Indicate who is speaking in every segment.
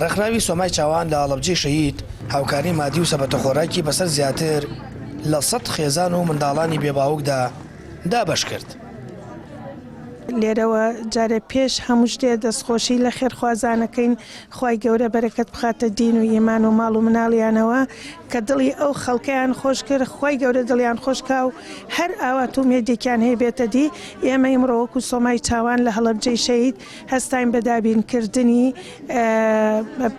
Speaker 1: ڕێکخراوی سۆمای چاوان لە هەڵەبجەی شەهید هاوکاری مادی و سەبەتە خۆراکی بەسەر زیاتر لە سەد خێزان و منداڵانی بێ باوکدا دابەشکرد.
Speaker 2: لێرەوە جارێ پێش هەموو شتێ دەستخۆشی لە خێرخوازانەکەین خوای گەورە بەرەکەت بخاتە دین و ئیمان و ماڵ و مناڵیانەوە کە دڵی ئەو خەڵکەیان خۆش کرد خوای گەورە دڵیان خۆش کا و هەر ئاوات و مێدێکیان هەیە بێتە دی ئێمە ئیمڕۆ وەکو سۆمای چاوان لە هەڵەبجەی شەهید هەستاین بە دابین کردنی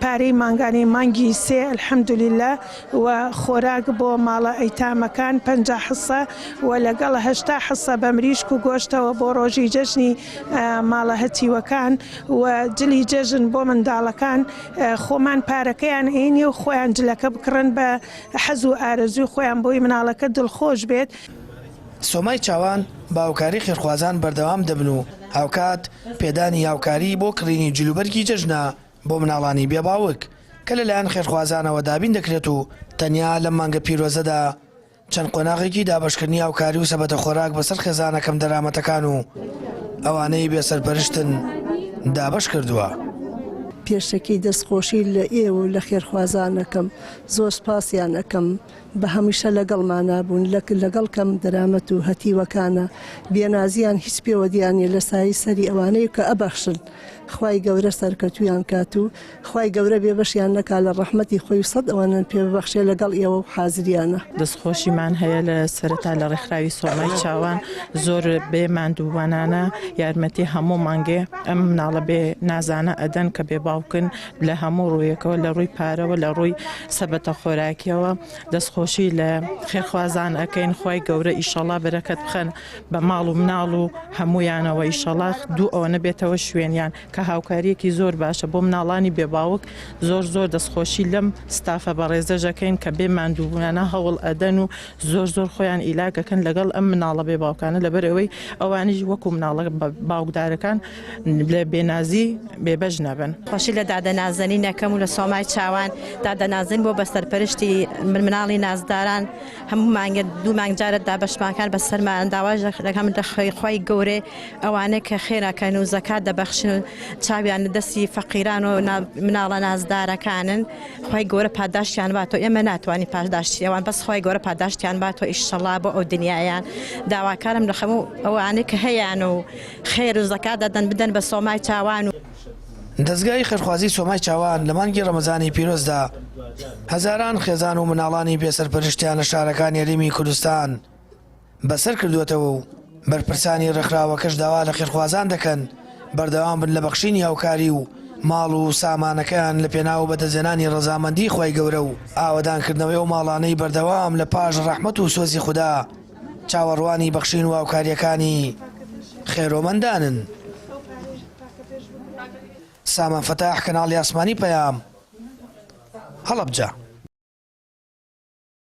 Speaker 2: پارەی مانگانەی مانگی سێ الحمدللە و خۆراک بۆ ماڵە ئەیتامەکان 50 حصە و لەگەڵ 80 حصە بە مریشک و گۆشتەوە بۆ ڕۆژی جەژنی ماڵە هەتیوەکان و جلی جەژن بۆ منداڵەکان خۆمان پارەکەیان ئەینێ و خۆیان جلەکە بکڕن بە حەز و ئارەزووی خۆیان بۆی مناڵەکە دڵخۆش بێت.
Speaker 1: سۆمای چاوان بە هاوکاری خێرخوازان بەردەوام دەبن و هاوکات پێدانی هاوکاری بۆ کڕینی جلوبەرگی جەژنە بۆ مناڵانی بێ باوک کە لەلایەن خێرخوازانەوە دابین دەکرێت و تەنیا لەم مانگە پیرۆزەدا چەند قۆناغێکی دابەشکردنی هاوکاری و سەبەتە خۆراک بەسەر خێزانە کەمدەرامەتەکان و ئەوانەی بێ سەرپەرشتن دابەش کردووە.
Speaker 3: پێشەکی دەستخۆشی لە ئێوە و لە خێرخوازان ئەکەم، زۆر سوپاسیان ئەکەم بە هەمیشە لەگەڵمانا بوون، لەگەڵ کەم دەرامەت و هەتیوەکانە، بێنازیان هیچ پێوە دیار نیە لە سایەی سەری ئەوانەی کە ئەبەخشن، خوای گەورە سەرکەتوویان کات و خوای گەورە بێ بەشیان نەکا لە ڕەحمەتی خۆی و سەد ئەوەنەن پێ ببەخشێ لەگەڵ ئێوە و حازریانە.
Speaker 4: دەستخۆشیمان هەیە لە سەرەتا لە ڕێکخراوی سۆمای چاوان زۆر بێ ماندووبوانانە یارمەتی هەموو مانگێ ئەم مناڵە بێ نازانە ئەدەن کە بێ باوکن لە هەموو ڕوویەکەوە لە ڕووی پارەوە لە ڕووی سەبەتە خۆراکیەوە دەستخۆشی لە خێرخوازان ئەکەین خوای گەورە ئیشەڵا بەرەکەت بخەن بە ماڵ و مناڵ و هەموویانەوە ئیشەڵا دوو ئەوەنە بێتەوە شوێنیان کە هاوکاریەکی زۆر باشە بۆ مناڵانی بێ باوک زۆر زۆر دەستخۆشی لەم ستافە بەڕێزەش ئەکەین کە بێ ماندووبوونانە هەوڵ ئەدەن و زۆر زۆر خۆیان ئیلاک ئەکەن لەگەڵ ئەم مناڵە بێ باوکانە لەبەر ئەوەی ئەوانیش وەکو مناڵە باوکدارەکان لە بێنازی بێبەش نەبن.
Speaker 5: خۆشی لە دادە نازەنین ئەکەم و لە سۆمای چاوان دادە نازەنین بۆ بە سەرپەرشتی مناڵی نازداران هەموو مانگێ دوو مانگ جارە دابەشمانکان بە سەرمان داواش دەکەم لە خوای گەورەی ئەوانەی کە خێر ئەکەن و زەکات دەبەخشن و چاویان لە دەستی فەقیران و مناڵە نازدارەکانن خوای گەورە پاداشتیان باتەوە ئێمە ناتوانین پاداشتی ئەوان بەس خوای گەورە پاداشتیان باتەوە ئیشەڵا بۆ ئەو دنیایان داواکارم لە هەموو ئەوانەی کە هەیان و خێر و زەکات دەدەن بدەن بە سۆمای چاوان و.
Speaker 1: دەزگای خێرخوازی سۆمای چاوان لە مانگی ڕەمەزانی پیرۆزدا هەزاران خێزان و مناڵانی بێسەرپەرشتیان لە شارەکانی هەرێمی کوردستان بەسەر کردووەتەوە و بەرپرسانی ڕێکخراوەکەش داوا لە خێرخوازان دەکەن بەردەوام بن لە بەخشینی هاوکاری و ماڵ و سامانەکەیان لە پێناو بەدەستهێنانی ڕەزامەندی خوای گەورە و ئاوەدانکردنەوەی ئەو ماڵانەی بەردەوام لە پاش ڕەحمەت و سۆزی خودا چاوەڕوانی بەخشین و هاوکارییەکانی خێرۆمەندانن. سامان فەتاح، کەناڵی ئاسمانی پەیام، هەڵەبجە.